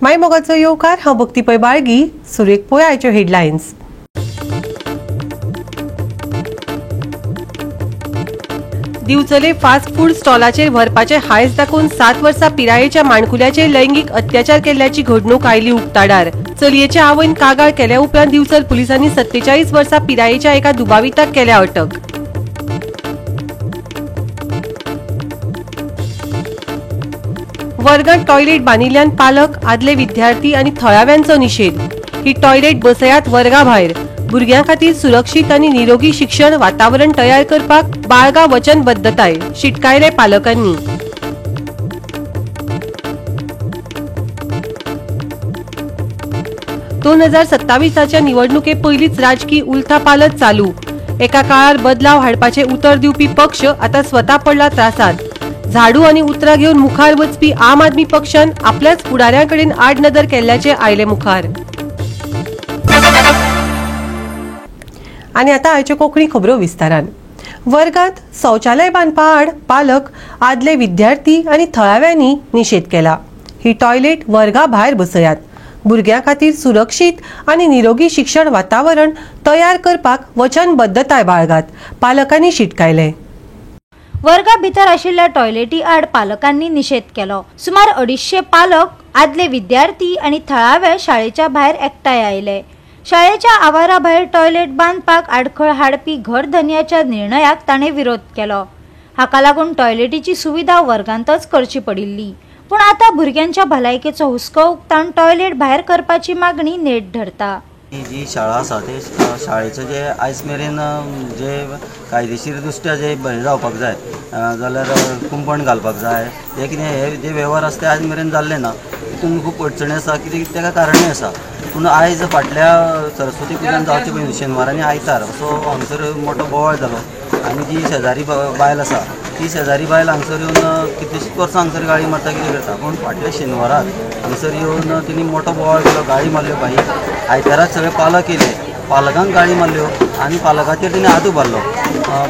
माय मोगाचो येवकार. हांव भक्ती पै बाळगी. सुरेख पळय आयच्यो हेडलायन्स. दिवचले फास्ट फूड स्टॉलाचेर व्हरपाचे हांयस दाखोवन 7 वर्सां पिरायेच्या माणकुल्याचेर लैंगीक अत्याचार केल्ल्याची घडणूक आयली उक्ताडार. चलयेच्या आवयन कागाळ केल्या उपरांत दिवचल पुलिसांनी 47 वर्सां पिरायेच्या एका दुबाविताक केल्या अटक. वर्गात टॉयलेट बांदिल्ल्यान पालक, आदले विद्यार्थी आनी थळाव्यांचो निशेध. ही टॉयलेट बसयात वर्गा भायर. भुरग्यां खातीर सुरक्षीत आनी निरोगी शिक्षण वातावरण तयार करपाक बाळगा वचनबद्धताय, शिटकायले पालकांनी. 2027च्या निवडणुके पयलींच राजकी उलथापालथ चालू. एका काळार बदलाव हाडपाचे उतर दिवपी पक्ष आता स्वता पडला त्रासात. झाडू आनी उतरां घेवन मुखार वचपी आम आदमी पक्षान आपल्याच फुडाऱ्यां कडेन आडनदर केल्ल्याचे आयले मुखार. आनी आतां आयच्यो कोंकणी खबरो विस्तारान. वर्गात शौचालय बांदपा आड पालक, आदले विद्यार्थी आनी थळाव्यांनी निशेध केला. ही टॉयलेट वर्गा भायर बसयात. भुरग्यां खातीर सुरक्षीत आनी निरोगी शिक्षण वातावरण तयार करपाक वचनबद्धताय बाळगात, पालकांनी शिटकायले. वर्गा भितर आशिल्ल्या टॉयलेटी आड पालकांनी निशेध केलो. सुमार 250 पालक, आदले विद्यार्थी आनी थळावे शाळेच्या भायर एकठांय आयले. शाळेच्या आवारा भायर टॉयलेट बांदपाक आडखळ हाडपी घरधनयाच्या निर्णयाक ताणें विरोध केलो. हाका लागून टॉयलेटीची सुविधा वर्गांतच करची पडिल्ली. पूण आतां भुरग्यांच्या भलायकेचो हुस्को उक्तावन टॉयलेट भायर करपाची मागणी नेट धरता. ही जी शाळा आसा ते शाळेचो जे आयज मेरेन जे कायदेशीर दृश्ट्या जे हें जावपाक जाय जाल्यार कुंपण घालपाक जाय, हे कितें हे जे वेव्हार आसा ते आयज मेरेन जाल्ले ना. तितून खूब अडचणी आसा, कितें ताका कारणूय आसा. पूण आयज फाटल्या सरस्वती पुजन जावचे पयलीं शेनवार आनी आयतार असो हांगसर मोठो बोवाळ जालो आनी जी शेजारी बायल आसा ती शेजारी बायल हांगसर येवन कितलीशींच वर्सां हांगसर गाळी मारता, कितें करता. पूण फाटल्या शेनवाराक हांगसर येवन तिणी मोठो बोवाळ केलो, गाळी मारल्यो बाई. आयताराक सगळे पालक येयले, पालकांक गाळी मारल्यो आनी पालकाचेर तिणें हात उबारलो,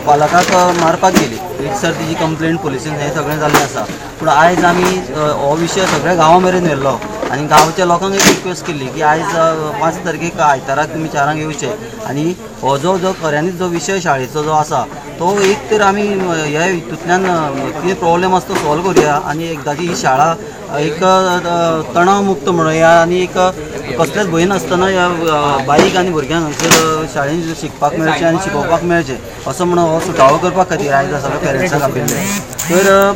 पालकाक मारपाक गेली. रितसर तिची कंप्लेन पुलिसेन हें सगळें जाल्लें आसा. पूण आयज आमी हो विशय सगळ्या गांवा मेरेन व्हेल्लो आनी गांवच्या लोकांक एक रिक्वेस्ट केल्ली की आयज 5 तारखेक आयताराक तुमी 4 येवचे आनी हो जो जो खऱ्यांनीच जो विशय शाळेचो जो आसा तो एक तर आमी ह्या हितूंतल्यान कितें प्रॉब्लेम आसा तो सॉल्व करुया आनी एकदांची ही शाळा एक तणाव मुक्त म्हणुया आनी एक कसलेच भंय नासतना ह्या बाईक आनी भुरग्यांक हांगसर शाळेन शिकपाक मेळचें आनी शिकोवपाक मेळचें असो म्हणून हो सुटावो करपा खातीर आयज सगळ्या पेरंट्सांक आपयल्लें. तर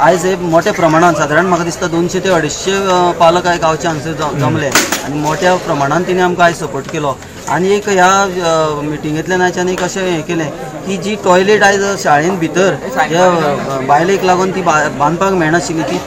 आयज हे मोठ्या प्रमाणान सादारण म्हाका दिसता 200 ते 250 पालक आयज गांवचे हांगसर जमले आनी मोठ्या प्रमाणान तिणें आमकां आयज सपोर्ट केलो. आनी एक ह्या मिटिंगेंतल्यान आयच्यान एक अशें हें केलें की जी टॉयलेट आयज शाळेन भितर ज्या बायलेक लागून ती बांदपाक मेळनाशिल्ली, ती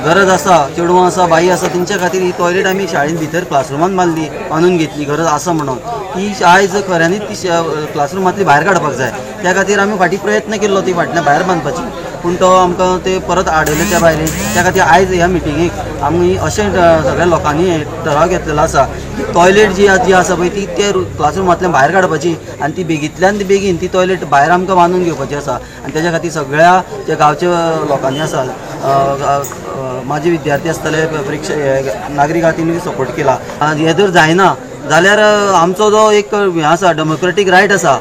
गरज आसा, चेडवां आसा, बाई आसा, तेंच्या खातीर ही टॉयलेट आमी शाळेन भितर क्लासरुमान बांदली, बांदून घेतली गरज आसा म्हणून. ती आयज खऱ्यांनीच ती क्लासरुमांतली भायर काडपाक जाय. त्या खातीर आमी फाटीं प्रयत्न केल्लो ती फाटल्यान भायर बांदपाची, पूण तो आमकां ते परत आडयले त्या भायले. त्या खातीर आयज ह्या मिटिंगेक आमी अशें सगळ्या लोकांनी ठराव घेतलेलो आसा की टॉयलेट जी जी आसा पळय ती ते क्लासरुमांतल्यान भायर काडपाची आनी ती बेगींतल्यान बेगीन ती टॉयलेट भायर आमकां बांदून घेवपाची आसा. आनी तेज्या खातीर सगळ्या ज्या गांवच्या लोकांनी आसा, म्हाजे विद्यार्थी आसतले, प्रेक्षक नागरीक आसा, तेणी सपोर्ट केला. हें जर जायना जाल्यार आमचो जो एक हें आसा डेमोक्रेटीक रायट आसा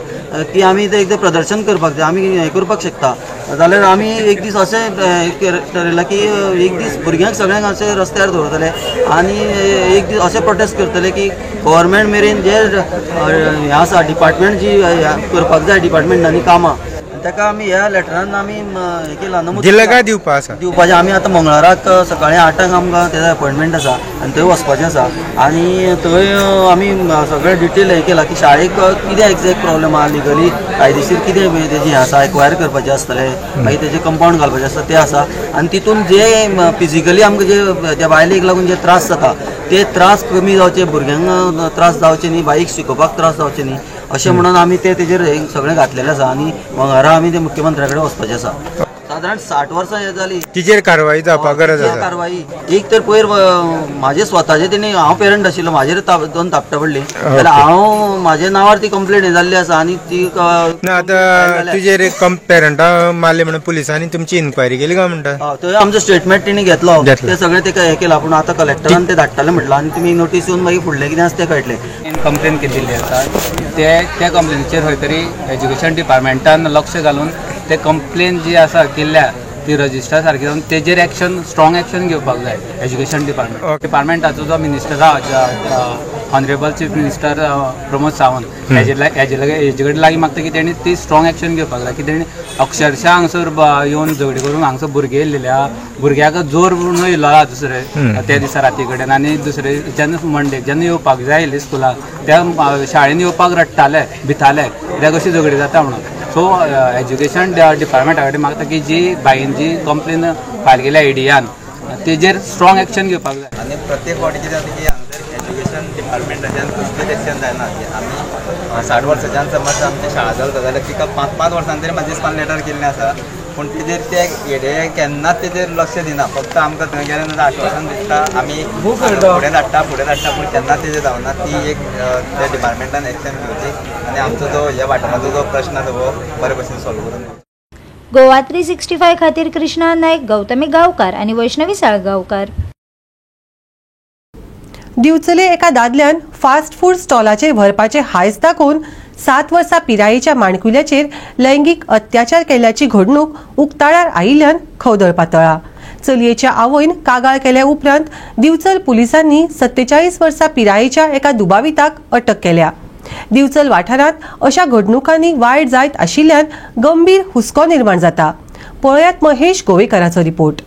की आमी ते एकदां प्रदर्शन करपाक जाय, आमी हें करपाक शकता. जाल्यार आमी एक दीस अशें ठरयलां की एक दीस भुरग्यांक सगळ्यांक अशें रस्त्यार दवरतले आनी एक दीस अशें प्रोटेस्ट करतले की गव्हर्मेंट मेरेन जे हें आसा डिपार्टमेंट जी करपाक जाय डिपार्टमेंटांनी कामां ताका आमी ह्या लेटरान आमी हें केलां, नमूद दिवपा आसा दिवपाचें. आमी आतां मंगळाराक सकाळीं 8 आमकां तेजो अपॉयंटमेंट आसा आनी थंय वचपाचें आसा आनी थंय आमी सगळें डिटेल हें केलां की शाळेक कितें एग्जॅक्ट प्रॉब्लेम आहा, लिगली कायदेशीर कितें तेजें हें आसा, एक्वायर करपाचें आसतलें, मागीर तेजें कंपावंड घालपाचें आसता तें आसा. आनी तितून जे फिजिकली आमकां जे त्या बायलेक लागून जे त्रास जाता ते त्रास कमी जावचे, भुरग्यांक त्रास जावचे न्ही, बाईक शिकोवपाक त्रास जावचे न्ही अशें म्हणून आमी ते तेजेर सगळें घातलेलें आसा आनी मंगळारा आमी ते मुख्यमंत्र्या कडेन वचपाचें आसा. सादारण 60 वर्सां हे जाली. तिचेर कारवाई जावपाक गरज आसा. कारवाई एक तर पयर म्हाजे स्वताचे तेणी, हांव पेरंट आशिल्लो, म्हाजेर 2 थापटां पडली जाल्यार हांव म्हाज्या नांवार ती कंप्लेन जाल्ली आसा. आनी ती ना आतां तुजेर पेरंटां मारले म्हणून पुलिसांनी तुमची इन्क्वायरी केली काय म्हणटा? थंय आमचो स्टेटमेंट तेणी घेतलो, ते सगळें तेका हें केलां. पूण आतां कलेक्टरान ते धाडटले म्हटलां आनी तुमी नोटीस येवन मागीर फुडलें कितें आसा तें कळटलें. कंप्लेन केल्ली आसा ते कंप्लेनीचेर खंय तरी एज्युकेशन डिपार्टमेंटान लक्ष घालून ते कंप्लेन जी आसा केल्ल्या ती रजिस्टर सारकी जावन तेजेर एक्शन, स्ट्रॉंग एक्शन घेवपाक जाय एज्युकेशन डिपार्टमेंट. डिपार्टमेंटाचो जो मिनिस्टर आहा honourable chief minister Pramod Sawant हेजे कडेन लागीं मागता की तेणी ती स्ट्रॉंग एक्शन घेवपाक जाय की तेणी अक्षरशा हांगसर येवन झगडी करून हांगसर भुरगे येयल्ले आहा, भुरग्याक जोर म्हणून येयलो आहा दुसरे त्या दिसा राती कडेन. आनी दुसरे जेन्ना मंडेक जेन्ना येवपाक जाय आयिल्ले स्कुलाक त्या शाळेन येवपाक रडटाले, भिताले कित्याक अशी झगडी जाता म्हणून. सो एज्युकेशन डिपार्टमेंटा कडेन मागता की जी बाईन जी कंप्लेन फायल केल्या आयडियान तेजेर स्ट्रॉंग एक्शन घेवपाक जाय. आनी प्रत्येक फावटी कितें जाता की हांगसर एज्युकेशन डिपार्टमेंटाच्यान कसलीच एक्शन जायना. की आमी 60 वर्साच्यान समज आमची शाळा चलता जाल्यार तिका 5-5 वर्सां तरी म्हाजे स्कूलान लेटर केल्लें आसा, पूण तेजेर ते हेडे केन्नाच तेजेर लक्ष दिना. फक्त आमकां थंय गेल्या नंतर आश्वासन दिसता आमी फुडें धाडटा फुडें धाडटा, पूण केन्नाच तेजेर जावना. ती एक त्या डिपार्टमेंटान एक्शन घेवची आनी आमचो जो ह्या वाठाराचो जो प्रश्न आसा हो बरे भशेन सॉल्व करून. गोवा 365 खातीर कृष्णा नायक, गौतमी गांवकार आनी वैष्णवी साळगांवकार. दिवचले एका दादल्यान फास्ट फूड स्टॉलाचेर व्हरपाचे हायस दाखोवन 7 वर्सां पिरायेच्या माणकुल्याचेर लैंगीक अत्याचार केल्ल्याची घडणूक उक्ताडार आयिल्ल्यान खवदळ पातळ्ळा. चलयेच्या आवयन कागाळ केल्या उपरांत दिवचल पुलिसांनी 47 वर्सां पिरायेच्या एका दुबाविताक अटक केल्या. दिवचल वाठारांत अशा घडणुकांनी वायट जायत आशिल्ल्यान गंभीर हुस्को निर्माण जाता. पळयात महेश गोवेकराचो रिपोर्ट.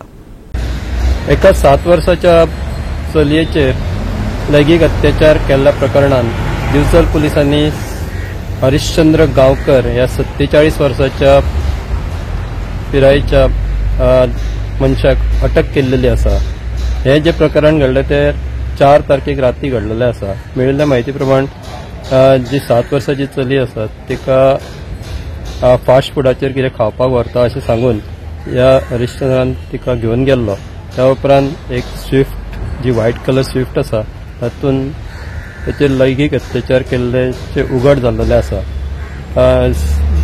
एका 7 वर्साच्या चलयेचेर लैंगीक अत्याचार केल्ल्या प्रकरणान दिवचल पुलिसांनी हरिश्चंद्र गांवकर ह्या 47 वर्साच्या पिरायेच्या मनशाक अटक केल्लेली आसा. हे जे प्रकरण घडलें ते 4 तारखेक राती घडलेलें आसा. मेळिल्ल्या म्हायती प्रमाण जी 7 वर्साची चली आसा तिका फास्ट फुडाचेर कितें खावपाक व्हरता अशें सांगून ह्या हरिश्चंद्रान तिका घेवन गेल्लो. त्या उपरांत एक स्विफ्ट जी व्हायट कलर स्विफ्ट आसा तातूंत ताचेर लैंगीक अत्याचार केल्ल्याचे उघड जाल्लेले आसा.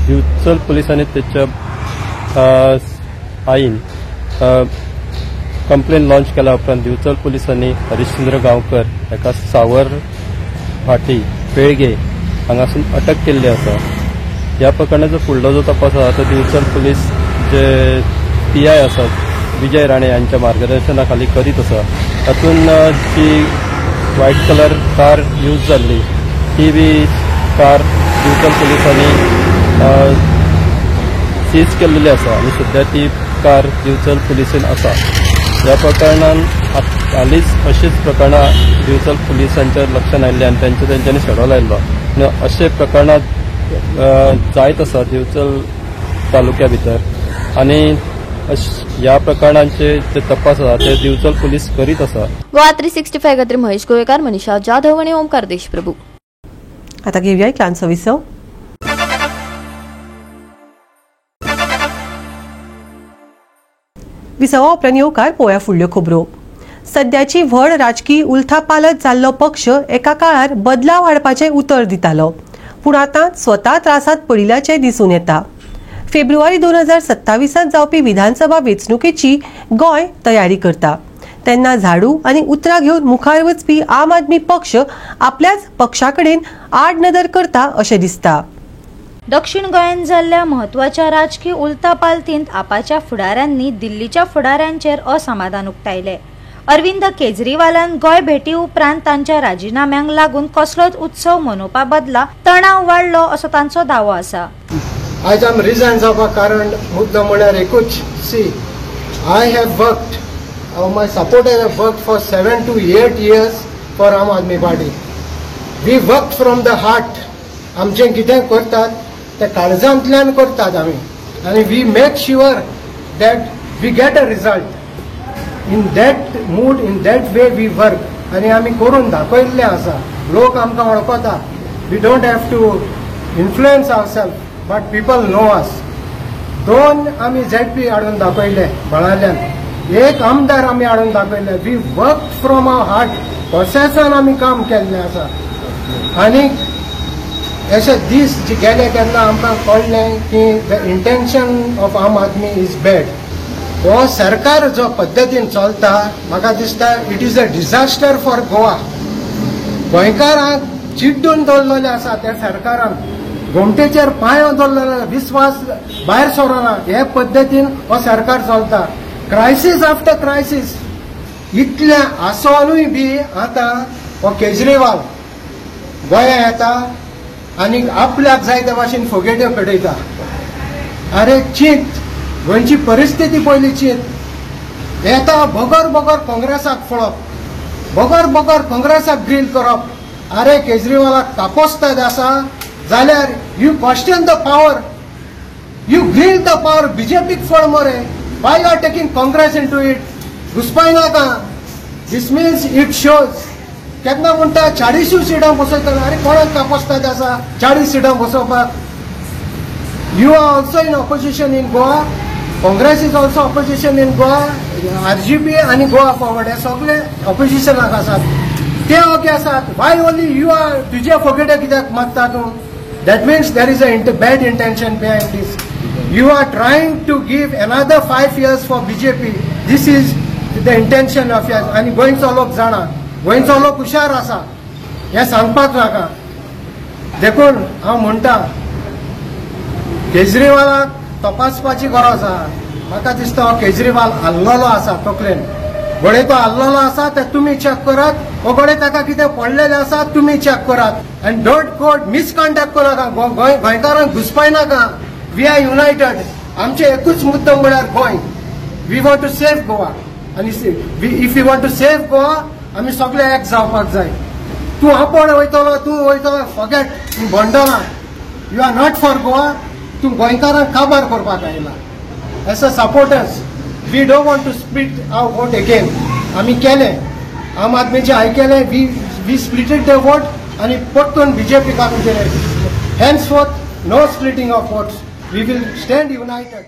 दिवचल पुलिसांनी ताच्या आईन कंप्लेन लॉन्च केल्या उपरांत दिवचल पुलिसांनी हरिश्चंद्र गांवकर हाका सावर भाटी पेळगे हांगासून अटक केल्ली आसा. ह्या प्रकरणाचो फुडलो जो तपास आसा तो दिवचल पुलीस जे पीआय आसात विजय राणे हांच्या मार्गदर्शना खाली करीत आसा. तातूंत जी व्हायट कलर कार यूज जाल्ली ती बी कार दिवचल पुलिसांनी सीज केल्ली आसा आनी सद्या ती कार दिवचल पुलिसेन आसा. ह्या प्रकरणान हालींच अशीच प्रकरणां दिवचल पुलिसांच्या लक्षांत आयिल्ली आनी तेंच्यांनी शेडो लायिल्लो. अशे प्रकरणां जायत आसा दिवचल तालुक्या भितर आनी ह्या प्रकरणांचे जे तपास आसा ते दिवचल पुलीस करीत आसा. गोवा 365 खातीर महेश गोवेकार, मनीषा जाधव आनी ओमकार देशप्रभू. आता घेऊया एक ल्हानसो विसव. विसवा उपरांत येवकार पळोवया फुडल्यो खबरो. सद्याची व्हड राजकी उलथापालथ जाल्लो पक्ष एका काळार बदलाव हाडपाचें उतर दितालो, पूण आतां स्वता त्रासांत पडिल्ल्याचें दिसून येता. फेब्रुवारी 2027 जावपी विधानसभा वेंचणुकेची गोंय तयारी करता तेन्ना झाडू आनी उतरां घेवन मुखार वचपी आम आदमी पक्ष आपल्याच पक्षा कडेन आड नदर करता अशें दिसता. दक्षिण गोंयांत जाल्ल्या म्हत्वाच्या राजकी उलथापालथींत आपाच्या फुडाऱ्यांनी दिल्लीच्या फुडाऱ्यांचेर असमाधान उक्तायलें. अरविंद केजरीवालान गोंय भेटी उपरांत तांच्या राजिनाम्यांक लागून कसलोच उत्सव मनोवपा बदला तणाव वाडलो असो तांचो दावो आसा. आयज आमी रिजायन जावपाक कारण मुद्दो म्हळ्यार एकूच, see I have worked, my supporter have worked for 7 to 8 years for Aam Aadmi Party. We work from the heart. आमचें कितें करतात ते काळजांतल्यान करतात आमी आनी we make sure that we get a result. In that mood, in that way we work आनी आमी करून दाखयल्लें आसा. लोक आमकां वळखता. We don't have to influence our self, but people know us. 2 आमी झेडपी हाडून दाखयले बळाल्यान, 1 आमदार आमी हाडून दाखयले. We work from our heart, प्रोसेसान आमी काम केल्लें आसा. आनी अशे दीस जे गेले तेन्ना आमकां कळ्ळें की the intention of Aam Aadmi is bad. हो सरकार जो पद्दतीन चलता म्हाका दिसता it is a disaster for Goa. गोंयकारांक चिड्डून दवरलेलें आसा त्या सरकारान, गोमटेचेर पांय दवरलेले, विस्वास भायर सरना. हे पद्दतीन हो सरकार चलता. क्रायसीस आफ्टर क्रायसीस इतलें आसोनूय बी आतां हो केजरीवाल गोंया येता आनी आपल्याक जाय त्या भाशेन फोगेट्यो पेटयता. अरे चिंत, गोंयची परिस्थिती पयली चिंत. येता बगर बगर काँग्रेसाक फळप, बगर बगर काँग्रेसाक ग्रील करप. अरे केजरीवालाक कापोस्ताद आसा जाल्यार you question the power, you grill the power. बीजेपीक फळ मरे, why you are taking Congress into it? घुसपायनाका. This means it shows. केन्ना म्हणटा 40 सिटां बसयतले. अरे कोणाक कापोस्ताद आसा 40 सिटां बसोवपाक? You are also in opposition in Goa, Congress is also opposition in Goa, RGP आनी गोवा फॉरवर्ड हे सगळे ऑपोजिशनाक आसात, ते ओके आसात. वाय ओनली you are, तुजे फोगेट्यो कित्याक मारता तूं? That means there is a bad intention behind this. You are trying to give another 5 years for BJP. This is the intention of yours. आनी गोंयचो लोक जाणा, गोंयचो लोक हुशार आसा, हें सांगपाक नाका. देखून हांव म्हणटा केजरीवालाक तपासपाची गरज आसा. म्हाका दिसता हो केजरीवाल हाल्लोलो आसा तकलेन, घडये तो हाल्लोलो आसा ते तुमी चॅक करात, हो घडये ताका कितें पडलेलें आसा तुमी चॅक करात. आनी don't go misconduct करनाका, गोंयकारांक घुसपायनाका. We are united. आमचे एकूच मुद्दो म्हळ्यार Goa. We want to save Goa. आनी if you want to save Goa आमी सगळे एक जावपाक जाय. तूं आपोण वयतलो, तूं वयतलो, फॉगेट, तूं बंडला. You are not for Goa. तूं गोंयकारांक काबार करपाक आयला. As a supporters we don't want to split our vote again. आमी केलें, आम आदमीचें आयकलें, we splitted the vote आनी परतून बीजेपीक आमी दिलें. Henceforth no splitting of votes, we will stand united.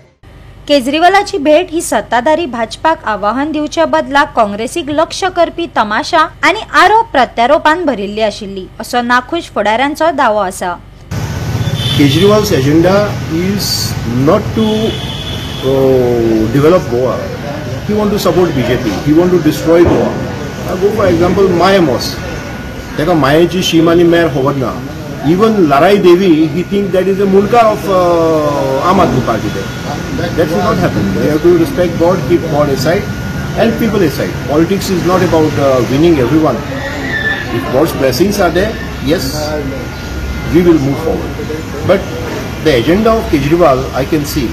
केजरीवालाची भेट ही सत्ताधारी भाजपाक आवाहन दिवच्या बदला काँग्रेसीक लक्ष करपी तमाशा आनी आरोप प्रत्यारोपान भरिल्ली आशिल्ली असो नाखूश फुडाऱ्यांचो दावो आसा. Kejriwal's agenda is not to develop Goa. He want to support BJP. He want to destroy Goa. I go for example, Maya Mosque. ताका मायेची शीम आनी मेर खबर ना. Even Larai Devi, he think that is a mulka of Aam Aadmi Party there. That should not happen. They have to respect God, keep God aside and people aside. Politics is not about winning everyone. If God's blessings are there, yes, we will move forward. But the agenda of Kejriwal, I can see,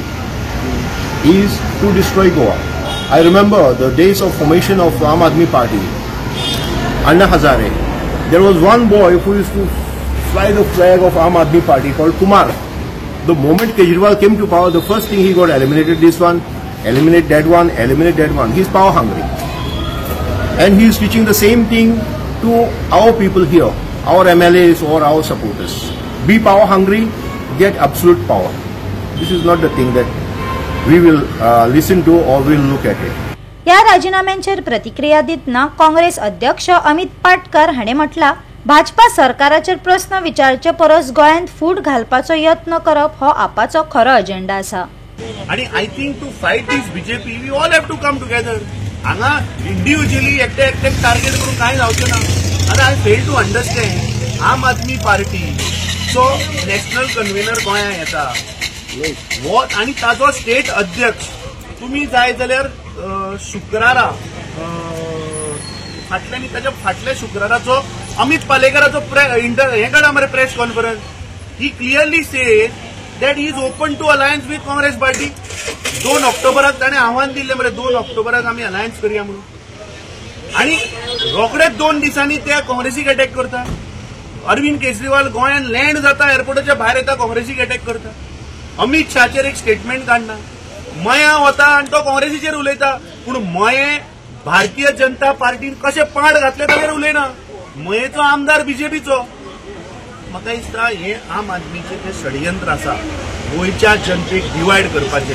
is to destroy Goa. I remember the days of formation of Aam Aadmi Party, Anna Hazare. There was one boy who used to fly the flag of Aam Aadmi Party called Kumar. The moment Kejriwal came to power, the first thing he got eliminated this one, eliminate that one, eliminate that one. He is power hungry. And he is teaching the same thing to our people here, our MLAs or our supporters. Be power hungry, get absolute power. This is not the thing that we will listen to or we will look at it. ह्या राजीनाम्यांचेर प्रतिक्रिया दितना काँग्रेस अध्यक्ष अमित पाटकर हाणें म्हटलां, भाजपा सरकाराचेर प्रस्न विचारचे परस गोंयांत फूट घालपाचो यत्न करप हो आपाचो खरो अजेंडा आसा. आनी I think to fight this BJP we all have to come together. हांगा इंडिव्हिज्युअली एकटे एकटे टार्गेट करून कांय जावचें ना. आनी I fail to understand Aam Aadmi पार्टीचो national convener गोंयांत येता हो आनी ताजो स्टेट अध्यक्ष तुमी जाय जाल्यार शुक्रारा फाटल्या न्ही ताच्या फाटल्या शुक्राराचो अमित पालेकराचो हें काडा मरे press conference. He clearly say that he is open to alliance with Congress party. 2 ऑक्टोबराक ताणें आव्हान दिल्लें मरे, 2 ऑक्टोबराक आमी अलायन्स करया म्हणून, आनी रोखडेच 2 दिसांनी ते काँग्रेसीक अटॅक करता. अरविंद केजरीवाल गोंयांत लँड जाता, एअरपोर्टाच्या भायर येता, काँग्रेसीक अटॅक करता. अमित शहाचेर एक स्टेटमेंट काडना, मया वता आनी तो काँग्रेसीचेर उलयता. पूण मये भारतीय जनता पार्टीन कशें पाड घातलें ताचेर उलयना. मयेचो आमदार बीजेपीचो. म्हाका दिसता हें आम आदमीचें जें षडयंत्र आसा गोंयच्या जनतेक डिवायड करपाचें.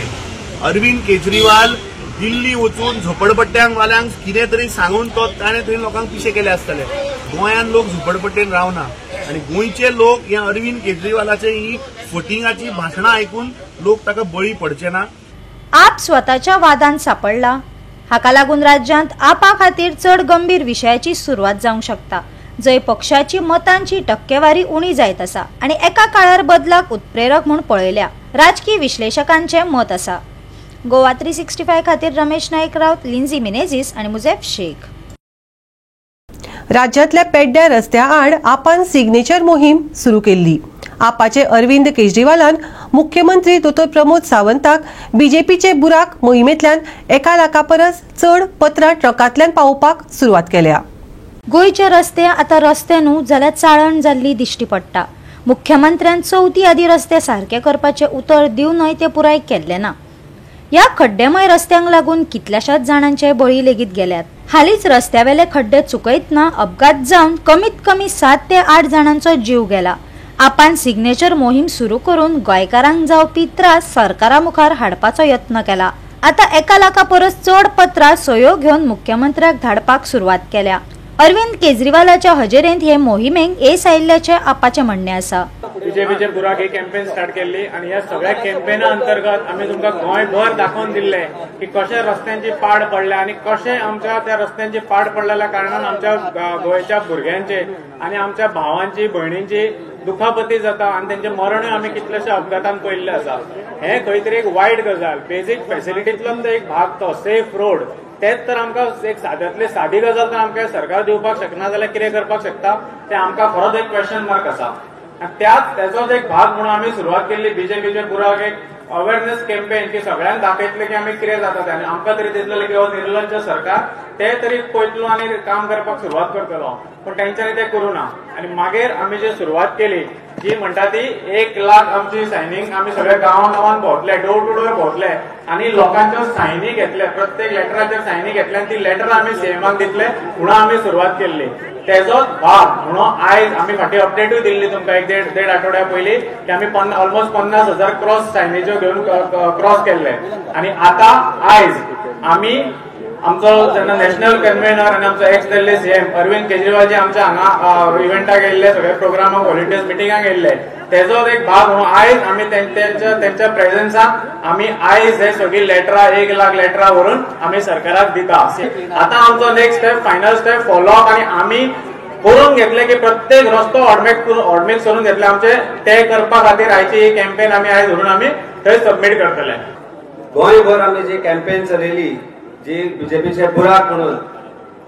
अरविंद केजरीवाल दिल्ली वचून झोपडपट्ट्यांक वाल्यांक कितें तरी सांगून तो ताणें थंय लोकांक पिशे केले आसतले. गोंयांत लोक झोपडपट्टेन रावना आनी गोंयचे लोक ह्या अरविंद केजरीवालाचे ही फटिंगाची भाशणां आयकून लोक ताका बळी पडचे ना. आप स्वताच्या वादान सापडला. हाका लागून राज्यांत आपा खातीर चड गंभीर विशयाची सुरवात जावंक शकता, जंय पक्षाची मतांची टक्केवारी उणी जायत आसा आनी एका काळार बदलाक उत्प्रेरक म्हूण पळयल्या राजकीय विश्लेशकांचें मत आसा. गोवा 365 खातीर रमेश नायक रावत, लिंझी मिनेझिस आनी मुझेफ शेख. राज्यांतल्या पेड्ड्या रस्त्या आड आपान सिग्नेचर मोहीम सुरू केल्ली. आपाचे अरविंद केजरीवालान मुख्यमंत्री दोतोर प्रमोद सावंताक बीजेपीचे बुराक मोहिमेंतल्यान 1 लाखा परस चड पत्रां ट्रकांतल्यान पावोवपाक सुरवात केल्या. गोंयचे रस्ते आतां रस्ते न्हू जाल्यार चाळण जाल्ली दिश्टी पडटा. मुख्यमंत्र्यान चवथी आदी रस्ते सारके करपाचें उतर दिवनय ते पुराय केल्ले ना. ह्या खड्डेमय रस्त्यांक लागून कितल्याशाच जाणांचे बळी लेगीत गेल्यात. हालींच रस्त्यावेले खड्डे चुकयतना अपघात जावन कमीत कमी 7 ते 8 जाणांचो जीव गेला. आपान सिग्नेचर मोहीम सुरू करून गोंयकारांक जावपी त्रास सरकारा मुखार हाडपाचो यत्न केला. आतां 1 लाखा परस चड पत्रां सयो घेवन मुख्यमंत्र्याक धाडपाक सुरवात केल्या. अरविंद केजरीवालाच्या हजेरेंत हे मोहिमेक येस आयिल्ल्याचें आपाचें म्हणणें आसा. बीजेपीचे बुराक ही कॅम्पेन स्टार्ट केल्ली आनी ह्या सगळ्या कॅम्पेना अंतर्गत आमी तुमकां गोंयभर दाखोवन दिल्लें की कशें रस्त्यांची पाड पडल्या आनी कशें आमच्या त्या रस्त्यांची पाड पडलेल्या कारणान आमच्या गोंयच्या भुरग्यांचे आनी आमच्या भावांची भयणींची दुखापती जाता आनी तेंचे मरणूय आमी कितलेशे अपघातान पळयल्ले आसा. हें खंय तरी एक वायट गजाल. बेजीक फेसिलिटींतलो तो एक भाग, तो सेफ रोड, तेच तर आमकां एक साद्यांतली सादी गजाल तर आमकां सरकार दिवपाक शकना जाल्यार कितें करपाक शकता तें आमकां खरोच एक क्वेश्चन मार्क आसा. आनी त्याच तेजोच एक भाग म्हणून आमी सुरवात केल्ली बीजेपीचे बुराक एक अवेरनेस कॅम्पेन की सगळ्यांक दाखयतले की आमी कितें जाता तें आनी आमकां तरी दिसलें की हो निर्लज्ज सरकार ते तरी पळयतलो आनी काम करपाक सुरवात करतलो, पूण तेंच्यांनी तें करूं ना. आनी मागीर आमी जी सुरवात केली जी म्हणटा ती 1 लाख आमची सायनींग आमी सगळ्या गांवां गांवांत भोंवतले, डोर टू डोर भोंवतले आनी लोकांच्यो सायनी घेतले, प्रत्येक लेटराचेर सायनी घेतले आनी ती लेटर आमी सीएमाक दितले म्हणून आमी सुरवात केल्ली. तेजोच भाग म्हणून आयज आमी फाटीं अपडेटूय दिल्ली तुमकां एक देड आठवड्या पयलीं की आमी ऑलमोस्ट 50,000 क्रॉस सायनीच्यो घेवन क्रॉस केल्ले आनी आतां आयज आमी आमचो जेन्ना नॅशनल कन्व्हेनर आनी आमचो एक्स दिल्ली सीएम अरविंद केजरीवाल जी आमच्या हांगा इव्हेंटाक येयल्ले, सगळ्या प्रोग्रामाक व्हॉलंटियर्स मिटिंगाक येयल्ले, तेजोच एक भाग म्हणून आयज आमी तेंच्या प्रेझेन्साक आमी आयज हे सगळीं लेटरां 1 लाख लेटरां व्हरून आमी सरकाराक दिता. आतां आमचो next step, final step, follow up आनी आमी करून घेतले की प्रत्येक रस्तो ऑडमेक्स करून घेतले आमचे, ते करपा खातीर आयची ही कॅम्पेन आमी आयज व्हरून आमी थंय सबमीट करतले. गोंयभर आमी जी कॅम्पेन चलयली जी बीजेपीचे बुराक म्हणून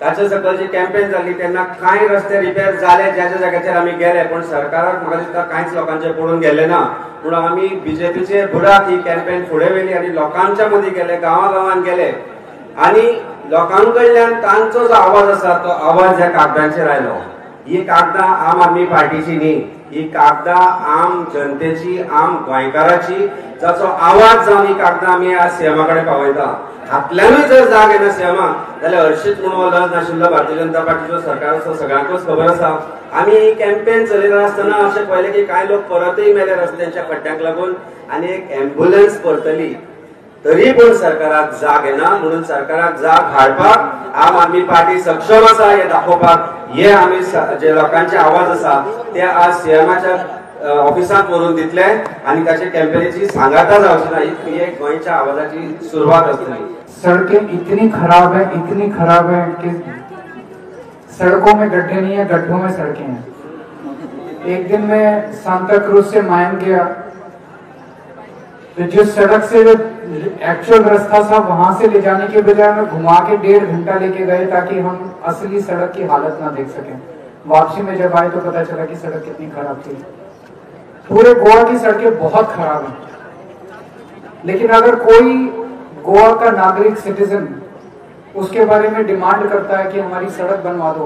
ताचे सकयल जी कॅम्पेन जाली तेन्ना कांय रस्ते रिपेर जाले ज्या ज्या जाग्याचेर आमी गेले, पूण सरकाराक म्हाका दिसता कांयच लोकांचे पडून गेले ना. पूण आमी बीजेपीचे बुराक ही कॅम्पेन फुडें व्हेली आनी लोकांच्या मदीं गेले, गांवा गांवांत गेले आनी लोकां कडल्यान तांचो जो आवाज आसा तो आवाज ह्या कागदांचेर आयलो. ही कागदां आम आदमी पार्टीची न्ही, ही कागदां आम जनतेची, आम गोंयकाराची, जाचो आवाज जावन ही कागदां आमी आज सीएमा कडेन पावयता. हातल्यानूय जर जाग येना सीएमाक जाल्यार हरशीच म्हणून हो लज नाशिल्लो भारतीय जनता पार्टीचो सरकार आसा, सगळ्यांकूच खबर आसा. आमी ही कॅम्पेन चलयता आसतना अशें पळयलें की कांय लोक परतूय मेले रस्त्यांच्या खड्ड्यांक लागून आनी एक एम्ब्युलन्स परतली, तरी पूण सरकाराक जाग येना. म्हणून सरकाराक जाग हाडपाक आम आदमी पार्टी सक्षम आसा हे दाखोवपाक हे आमी जे लोकांचे आवाज आसा ते आज सीएमाच्या ऑफिसांत व्हरून दितले आनी ताचे कॅम्पेनीची सांगाता जावची ना, ही एक गोंयच्या आवाजाची सुरवात आसतली. सड़कें इतनी खराब है, इतनी खराब है कि सड़कों में गड्ढे नहीं है, गड्ढों में सड़कें हैं. एक दिन मैं सांता क्रूज से मायन गया तो जिस सड़क से जो एक्चुअल रास्ता था वहां से ले जाने के बजाय हमें घुमा के 1.5 घंटा लेके गए ताकि हम असली सड़क की हालत ना देख सकें. वापसी में जब आए तो पता चला कि सड़क कितनी खराब थी. पूरे गोवा की सड़कें बहुत खराब हैं, लेकिन अगर कोई गोवा का नागरिक सिटीजन उसके बारे में डिमांड करता है कि हमारी सड़क बनवा दो,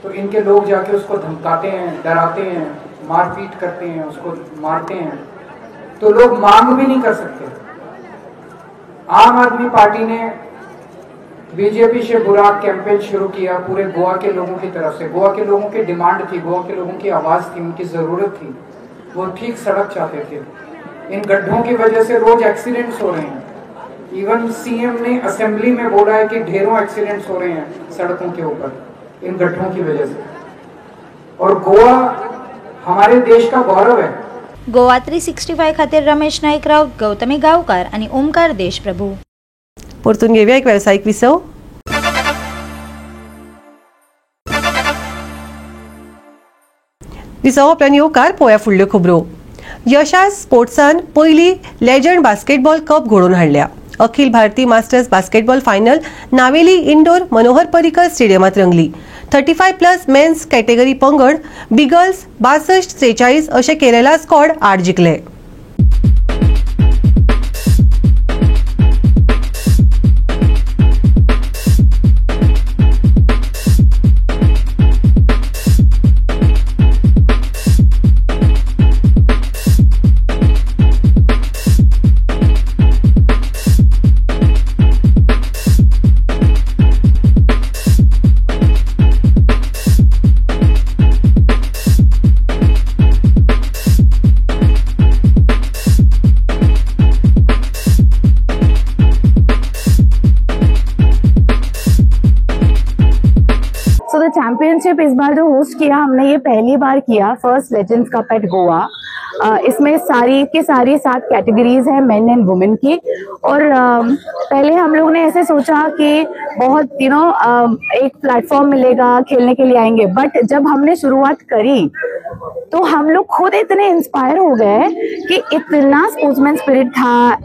तो इनके लोग जाके उसको धमकाते हैं, डराते हैं, मारपीट करते हैं, उसको मारते हैं, तो लोग मांग भी नहीं कर सकते. आम आदमी पार्टी ने बीजेपी से बुराक कैंपेन शुरू किया पूरे गोवा के लोगों की तरफ से. गोवा के लोगों की डिमांड थी, गोवा के लोगों की आवाज़ थी, उनकी ज़रूरत थी, वो ठीक सड़क चाहते थे. इन गड्ढों की वजह से रोज एक्सीडेंट्स हो रहे हैं। इवन सीएम ने असेंबली में बोला है कि ढेरों एक्सीडेंट्स हो रहे हैं सड़कों के ऊपर इन गड्ढों की वजह से। और गोवा हमारे देश का गौरव है। गोवा 365 खातीर रमेश नाईक राऊत, गौतमी गावकार आणि ओमकार देशप्रभू। परतून घेऊया एक वेवसायीक विसव। विसव आपल्यान येवकार पळोवया फुडल्यो खबरो। यशास स्पोर्ट्सान पयली लेजंड बास्केटबॉल कप घडोवन हाडल्या। Akhil Bharatiya masters basketball final Navelim indoor Manohar Parrikar स्टेडियमात रंगली। 35+ मेन्स कॅटेगरी पंगड बिगल्स 62-43 अशे केरला स्कॉड आड जिखले। चैंपियनशिप इस बार जो होस्ट किया हमने, ये पहली बार किया, first legends cup at Goa. इसमें सारी के सारी 7 कैटेगरीज हैं मेन एंड वुमेन की। और पहले हम लोग ने ऐसे सोचा कि बहुत एक प्लेटफॉर्म मिलेगा, खेलने के लिए आएंगे, बट जब हमने शुरुआत करी तो हम लोग खुद इतने इंस्पायर हो गए कि इतना स्पोर्ट्समैन स्पिरिट था,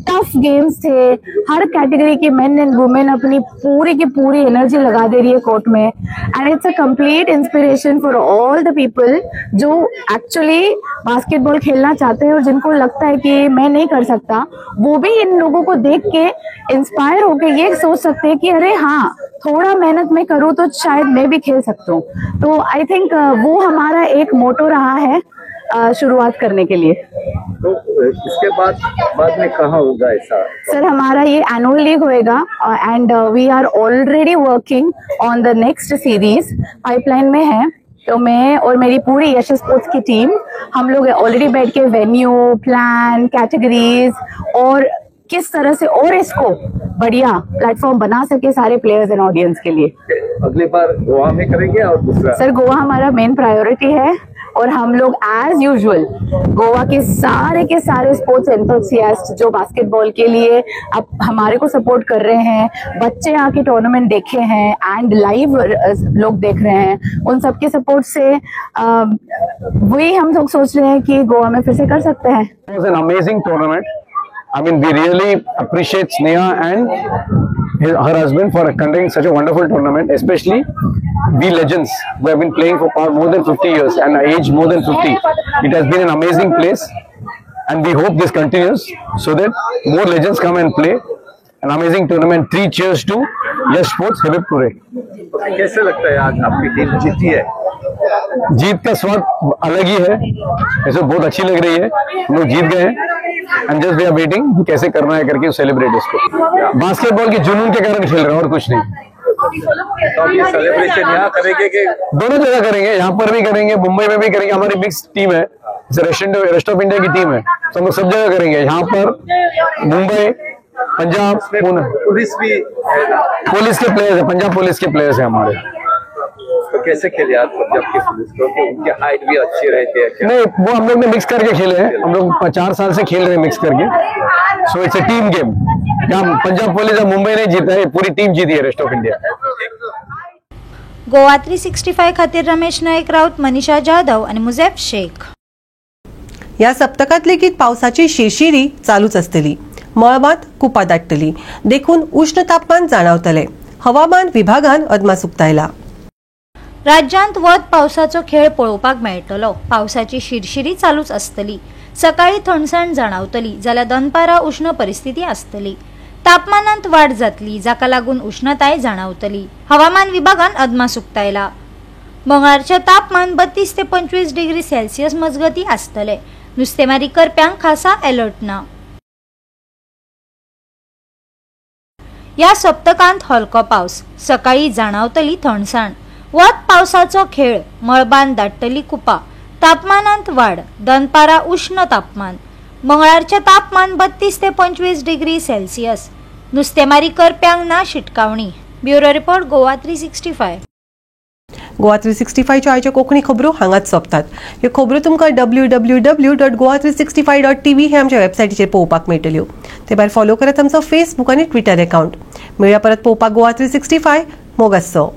टफ गेम्स थे, हर कैटेगरी के मेन एंड वुमेन अपनी पूरी की पूरी एनर्जी लगा दे रही है कोर्ट में। And it's a complete inspiration for all the people जो एक्चुअली बास्केटबॉल खेलना चाहते हैं और जिनको लगता है कि मैं नहीं कर सकता, वो भी इन लोगों को देख के इंस्पायर होके ये सोच सकते हैं कि अरे हाँ, थोड़ा मेहनत मैं करूँ तो शायद मैं भी खेल सकता हूँ। तो I think वो हमारा एक मोटो रहा है शुरुआत करने के लिए। तो इसके बाद में कहाँ होगा ऐसा? सर, हमारा ये एनुअल लीग होएगा and we are already working on the next series, pipeline में है। तो मैं और मेरी पूरी यश स्पोर्ट्स की टीम, हम लोग ऑलरेडी बैठ के वेन्यू, प्लान, कैटेगरीज और किस तरह से और इसको बढ़िया प्लेटफॉर्म बना सके सारे प्लेयर्स एंड ऑडियंस के लिए। अगली बार गोवा में करेंगे और दूसरा? सर, गोवा हमारा मेन प्रायोरिटी है और हम लोग एज यूजुअल गोवा के सारे स्पोर्ट्स एंथुसियास्ट जो बास्केटबॉल के लिए अब हमारे को सपोर्ट कर रहे हैं, बच्चे आके टूर्नामेंट देखे हैं एंड लाइव लोग देख रहे हैं, उन सबके सपोर्ट से वही हम लोग सोच रहे हैं कि गोवा में फिर से कर सकते हैं। It was an amazing tournament. I mean, we really appreciate Sneha and her husband for conducting such a wonderful tournament, especially we legends who have been playing for more than 50 years and age more than 50. It has been an amazing place and we hope this continues so that more legends come and play. An amazing tournament. 3 cheers to Yash Sports, Habib Pure. कैसे लगता है आज आपकी team जीती है? जीत का स्वाद अलग ही है, ऐसे बहुत अच्छी लग रही है, हम लोग जीत गए हैं and just we are waiting कैसे करना है करके सेलिब्रेट इसको। बास्केटबॉल के जुनून के कारण खेल रहे हैं और कुछ नहीं। तो ये सेलिब्रेशन यहाँ करेंगे कि दोनों जगह करेंगे, यहाँ पर भी करेंगे, मुंबई में भी करेंगे। हमारी मिक्स टीम है, रेस्ट ऑफ इंडिया की टीम है, तो हम लोग सब जगह करेंगे, यहाँ पर, मुंबई, पंजाब, पुणे। पुलिस भी पुलिस के प्लेयर्स है, पंजाब पुलिस के प्लेयर्स है हमारे। तो कैसे खेले आप पंजाब के पुलिस को, कि उनकी हाइट भी अच्छी रहती है? नहीं, वो हम लोग ने मिक्स करके खेले हैं, हम लोग 4 साल से खेल रहे हैं मिक्स करके। So it's a team game. यहाँ पंजाब पुलिस और मुंबई नहीं जीता है, पूरी टीम जीती है रेस्ट ऑफ इंडिया। गोवा 365 खातीर रमेश नाईक राऊत, मनीषा जाधव आणि मुझेफ शेख। ह्या सप्तकांत लेगीत पावसाची शिरशिरी चालूच आसतली, मळबांत कुपां दाट्टली, देखून उश्ण तापमान जाणवतले, हवामान विभागान अदमास उक्तायला। राज्यांत वत पावसाचो खेळ पळोवपाक मेळटलो। पावसाची शिरशिरी चालूच आसतली, सकाळी थंडसाण जाणवतली जाल्यार दनपारा उश्ण परिस्थिती आसतली, तापमानांत वाड जातली जाका लागून उश्णताय जाणवतली। हवामान विभागान अदमास उक्तायला। मंगळारचें तापमान 32 ते 25 डिग्री सेल्सियस मजगती आसतले। नुस्तेमारी करप्यांक खासा अलर्ट ना। ह्या सप्तकांत हलको पावस, सकाळी जाणवतली थंडसाण, वत पावसाचो खेळ, मळबान दाट्टली कुपा, तापमानांत वाड, दनपारा उश्ण तापमान। मंगळारचें तापमान 32 ते 25 डिग्री सेल्सियस. नुस्तेमारी करप्यांक ना शिटकावणी. Bureau report, Goa 365. Goa 365च्यो आयच्यो कोंकणी खबरो हांगाच सोंपतात. ह्यो खबरो तुमकां www.goa365.tv हे आमच्या वेबसायटीचेर पळोवपाक मेळटल्यो. ते भायर फॉलो करात आमचो फेसबूक आनी ट्विटर अकाउंट. मेळया परत पळोवपाक गोवा 365. मोग आसचो.